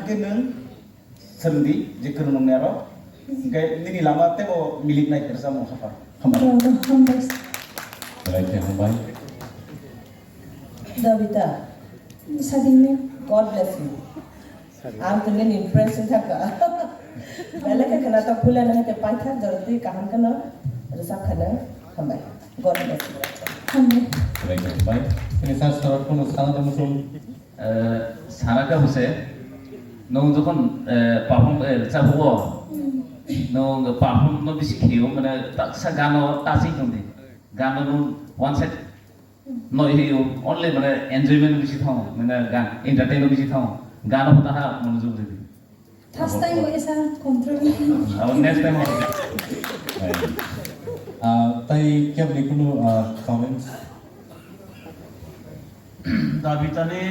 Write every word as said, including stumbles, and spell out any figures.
Khe nwng swrwngdi je kwrwng nongni aro. Hwnkhe nini lama teibo milik nai kwrwsa mung hapar. Hambai. Hambai. Belai khe hambai. Dabita. Sadingni. God bless you. Ang tongni impress wngkha. Belai khe khwnathok, puila nang khe paithak jorotwi kaham kheno rwchap khano. Hambai. God bless you. Hambai. Belai khe hambai. Ini sa sorot kono sana tong sum. Eh, sana ka huse, nung jokhon, eh, perform, eh, rwchaphugo, nung perform no bisi kheo, mane taksa gano touching tongdi. Gano nung one side no hiyo, only mane enjoyment bisi thango, mane gan, entertain bisi thango. Gano pata ha monojog ridi. First time esa control. Abo next time. Ah, tai kebni kunu, ah, comments? Dabitani